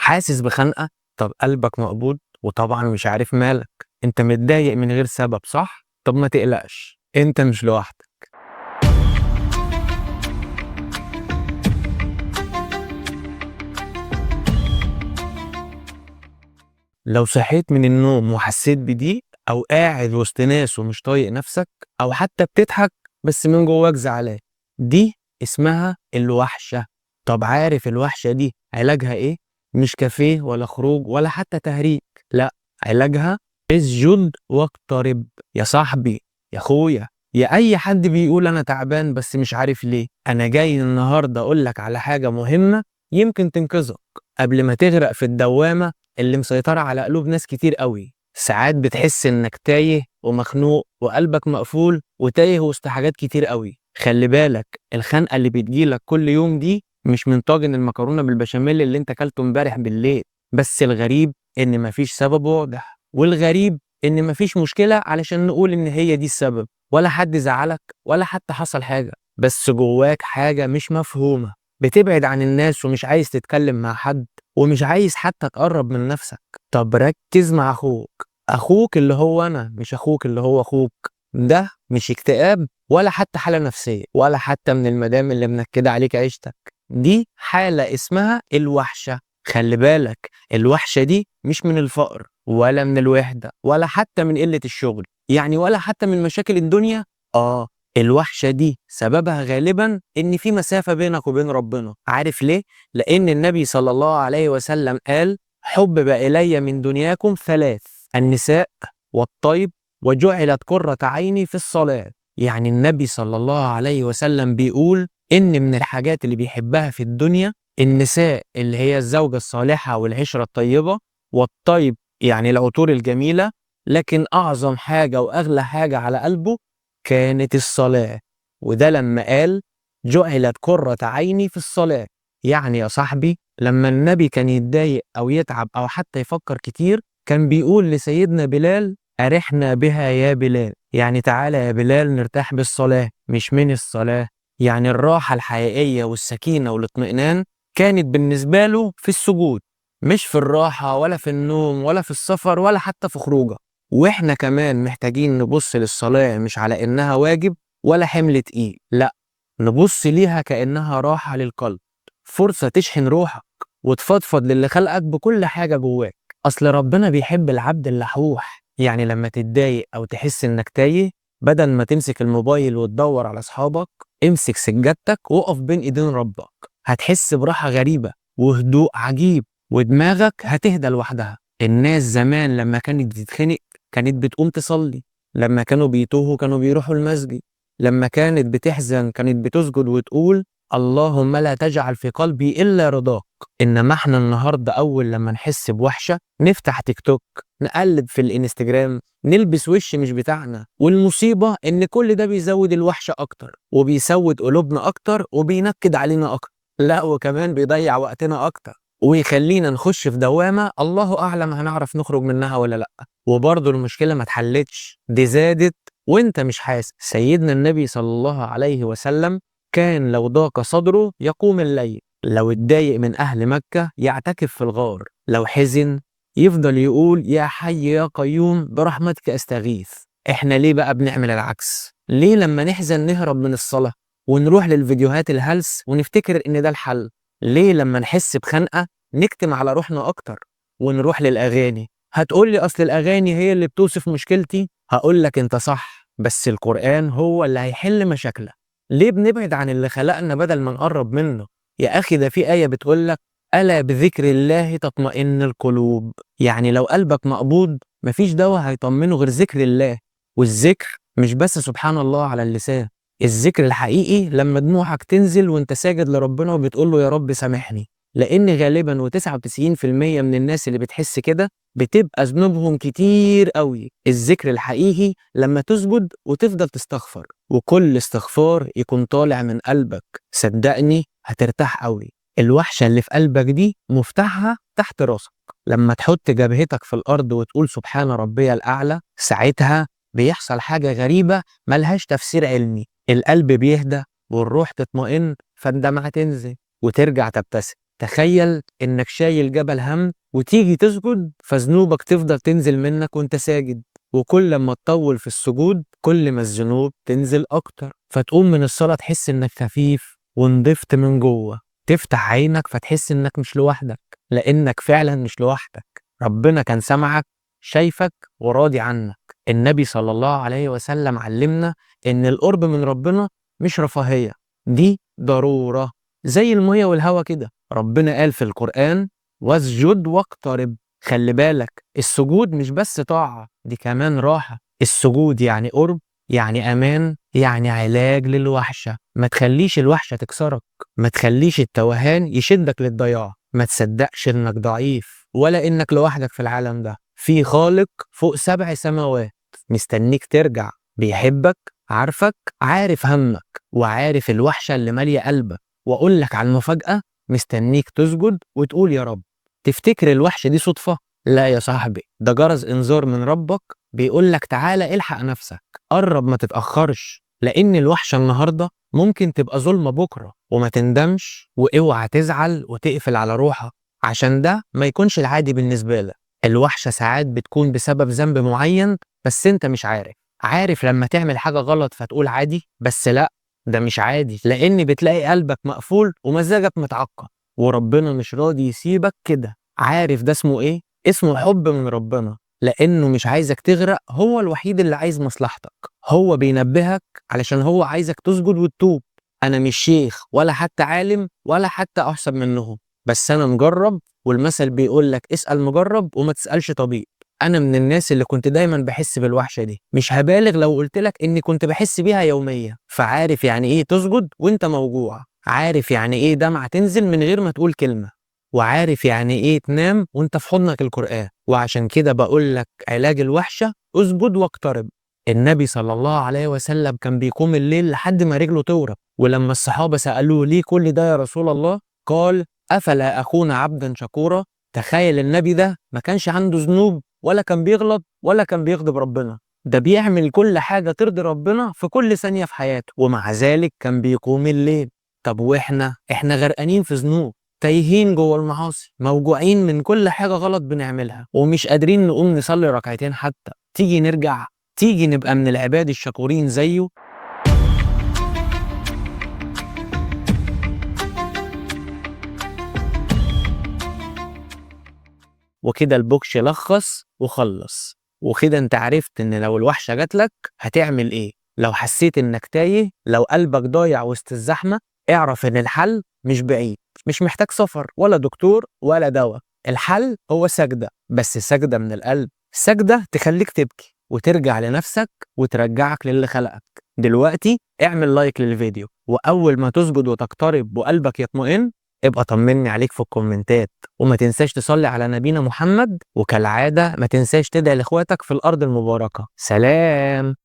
حاسس بخنقة؟ طب قلبك مقبوض وطبعا مش عارف مالك، انت متضايق من غير سبب صح؟ طب ما تقلقش، انت مش لوحدك. لو صحيت من النوم وحسيت بضيق، او قاعد وسط ناس ومش طايق نفسك، او حتى بتضحك بس من جواك زعلان، دي اسمها الوحشة. طب عارف الوحشة دي علاجها ايه؟ مش كافيه ولا خروج ولا حتى تهريج، لا، علاجها اسجد واقترب. يا صاحبي، يا اخويا، يا اي حد بيقول انا تعبان بس مش عارف ليه، انا جاي النهارده اقول لك على حاجة مهمة يمكن تنقذك قبل ما تغرق في الدوامة اللي مسيطرة على قلوب ناس كتير قوي. ساعات بتحس انك تايه ومخنوق وقلبك مقفول وتايه وسط حاجات كتير قوي. خلي بالك، الخنقة اللي بتجيلك كل يوم دي مش من طاجن المكرونة بالبشاميل اللي انت اكلته امبارح بالليل، بس الغريب ان مفيش سبب واضح، والغريب ان مفيش مشكلة علشان نقول ان هي دي السبب، ولا حد زعلك ولا حتى حصل حاجة، بس جواك حاجة مش مفهومة. بتبعد عن الناس ومش عايز تتكلم مع حد ومش عايز حتى تقرب من نفسك. طب ركز مع اخوك، اخوك اللي هو انا، مش اخوك اللي هو اخوك. ده مش اكتئاب ولا حتى حالة نفسية ولا حتى من المدام اللي منكدة عليك عيشتك، دي حالة اسمها الوحشة. خلي بالك، الوحشة دي مش من الفقر ولا من الوحدة ولا حتى من قلة الشغل، يعني ولا حتى من مشاكل الدنيا. الوحشة دي سببها غالبا إن في مسافة بينك وبين ربنا. عارف ليه؟ لأن النبي صلى الله عليه وسلم قال: حبب إلي من دنياكم ثلاث، النساء والطيب وجعلت قرة عيني في الصلاة. يعني النبي صلى الله عليه وسلم بيقول إن من الحاجات اللي بيحبها في الدنيا النساء اللي هي الزوجة الصالحة والعشرة الطيبة، والطيب يعني العطور الجميلة، لكن أعظم حاجة وأغلى حاجة على قلبه كانت الصلاة. وده لما قال جعلت قرة عيني في الصلاة. يعني يا صاحبي، لما النبي كان يتضايق أو يتعب أو حتى يفكر كتير، كان بيقول لسيدنا بلال: أرحنا بها يا بلال، يعني تعالى يا بلال نرتاح بالصلاة، مش من الصلاة. يعني الراحة الحقيقية والسكينة والاطمئنان كانت بالنسبة له في السجود، مش في الراحة ولا في النوم ولا في السفر ولا حتى في خروجه. وإحنا كمان محتاجين نبص للصلاة مش على إنها واجب ولا حمل تقيل، لا، نبص ليها كأنها راحة للقلب، فرصة تشحن روحك وتفضفض للي خلقك بكل حاجة جواك. أصل ربنا بيحب العبد اللحوح. يعني لما تتضايق أو تحس إنك تايه، بدل ما تمسك الموبايل وتدور على أصحابك، امسك سجادتك وقف بين إيدين ربك. هتحس براحة غريبة وهدوء عجيب، ودماغك هتهدى لوحدها. الناس زمان لما كانت بتتخنق كانت بتقوم تصلي، لما كانوا بيتوهوا كانوا بيروحوا المسجد، لما كانت بتحزن كانت بتسجد وتقول اللهم لا تجعل في قلبي إلا رضاك. إنما إحنا النهاردة أول لما نحس بوحشة نفتح تيك توك، نقلب في الإنستجرام، نلبس وش مش بتاعنا. والمصيبة إن كل ده بيزود الوحشة أكتر، وبيسود قلوبنا أكتر، وبينكد علينا أكتر، لا وكمان بيضيع وقتنا أكتر، ويخلينا نخش في دوامة الله أعلم هنعرف نخرج منها ولا لأ. وبرضه المشكلة ما اتحلتش، دي زادت وانت مش حاسس. سيدنا النبي صلى الله عليه وسلم كان لو ضاق صدره يقوم الليل، لو اتضايق من أهل مكة يعتكف في الغار، لو حزن يفضل يقول يا حي يا قيوم برحمتك أستغيث. احنا ليه بقى بنعمل العكس؟ ليه لما نحزن نهرب من الصلاة ونروح للفيديوهات الهلس ونفتكر إن ده الحل؟ ليه لما نحس بخنقة نكتم على روحنا أكتر ونروح للأغاني؟ هتقولي أصل الأغاني هي اللي بتوصف مشكلتي، هقولك أنت صح، بس القرآن هو اللي هيحل مشاكلك. ليه بنبعد عن اللي خلقنا بدل ما نقرب منه؟ يا أخي ده في آية بتقولك ألا بذكر الله تطمئن القلوب. يعني لو قلبك مقبوض مفيش دواء هيطمنه غير ذكر الله. والذكر مش بس سبحان الله على اللسان، الذكر الحقيقي لما دموعك تنزل وانت ساجد لربنا وبتقول له يا رب سامحني. لأن غالبا و99% من الناس اللي بتحس كده بتبقى ذنوبهم كتير قوي. الذكر الحقيقي لما تسجد وتفضل تستغفر، وكل استغفار يكون طالع من قلبك، صدقني هترتاح قوي. الوحشة اللي في قلبك دي مفتاحها تحت راسك. لما تحط جبهتك في الأرض وتقول سبحان ربي الأعلى، ساعتها بيحصل حاجة غريبة ملهاش تفسير علمي. القلب بيهدى والروح تطمئن، فالدمعة تنزل وترجع تبتسم. تخيل إنك شايل جبل هم وتيجي تسجد فذنوبك تفضل تنزل منك وانت ساجد، وكل ما تطول في السجود كل ما الذنوب تنزل أكتر، فتقوم من الصلاة تحس إنك خفيف ونضفت من جوه، تفتح عينك فتحس إنك مش لوحدك، لأنك فعلا مش لوحدك. ربنا كان سمعك، شايفك، وراضي عنك. النبي صلى الله عليه وسلم علمنا إن القرب من ربنا مش رفاهية، دي ضرورة زي المية والهوا كده. ربنا قال في القرآن واسجد واقترب. خلي بالك، السجود مش بس طاعة، دي كمان راحة. السجود يعني قرب، يعني أمان، يعني علاج للوحشة. ما تخليش الوحشة تكسرك، ما تخليش التوهان يشدك للضياع، ما تصدقش إنك ضعيف ولا إنك لوحدك في العالم ده. في خالق فوق 7 سماوات مستنيك ترجع، بيحبك، عارفك، عارف همك، وعارف الوحشة اللي مالية قلبك. وأقول لك على المفاجأة، مستنيك تسجد وتقول يا رب. تفتكر الوحشة دي صدفة؟ لا يا صاحبي، ده جرس إنذار من ربك بيقول لك تعالى الحق نفسك، قرب ما تتأخرش، لأن الوحشة النهاردة ممكن تبقى ظلمة بكرة. وما تندمش، واوعى تزعل وتقفل على روحك، عشان ده ما يكونش العادي بالنسبة لك. الوحشة ساعات بتكون بسبب ذنب معين بس انت مش عارف. عارف لما تعمل حاجة غلط فتقول عادي، بس لا، ده مش عادي، لأن بتلاقي قلبك مقفول ومزاجك متعقد، وربنا مش راضي يسيبك كده. عارف ده اسمه ايه؟ اسمه حب من ربنا، لأنه مش عايزك تغرق، هو الوحيد اللي عايز مصلحتك، هو بينبهك علشان هو عايزك تسجد وتتوب. أنا مش شيخ ولا حتى عالم ولا حتى أحسن منهم، بس أنا مجرب، والمثل بيقول لك اسأل مجرب وما تسألش طبيب. أنا من الناس اللي كنت دايما بحس بالوحشة دي، مش هبالغ لو قلت لك إني كنت بحس بيها يوميا. فعارف يعني إيه تسجد وإنت موجوع، عارف يعني إيه دمعة تنزل من غير ما تقول كلمة، وعارف يعني إيه تنام وإنت في حضنك القرآن. وعشان كده بقول لك علاج الوحشة اسجد واقترب. النبي صلى الله عليه وسلم كان بيقوم الليل لحد ما رجله تورم، ولما الصحابة سألوه ليه كل ده يا رسول الله، قال أفلا أكون عبدا شكورا. تخيل النبي ده ما كانش عنده ذنوب ولا كان بيغلط ولا كان بيغضب ربنا، ده بيعمل كل حاجة ترضي ربنا في كل ثانية في حياته، ومع ذلك كان بيقوم الليل. طب وإحنا غرقانين في ذنوب، تايهين جوه المعاصي، موجوعين من كل حاجة غلط بنعملها، ومش قادرين نقوم نصلي ركعتين حتى. تيجي نرجع، تيجي نبقى من العباد الشكورين زيه. وكده البوكش لخص وخلص. وكده انت عرفت ان لو الوحشة جاتلك هتعمل ايه. لو حسيت انك تايه، لو قلبك ضايع وسط الزحمة، اعرف ان الحل مش بعيد، مش محتاج سفر ولا دكتور ولا دواء. الحل هو سجدة، بس سجدة من القلب، سجدة تخليك تبكي وترجع لنفسك وترجعك للي خلقك. دلوقتي اعمل like للفيديو، وأول ما تسجد وتقترب وقلبك يطمئن ابقى طمني عليك في الكومنتات، وما تنساش تصلي على نبينا محمد، وكالعادة ما تنساش تدعي لاخواتك في الأرض المباركة. سلام.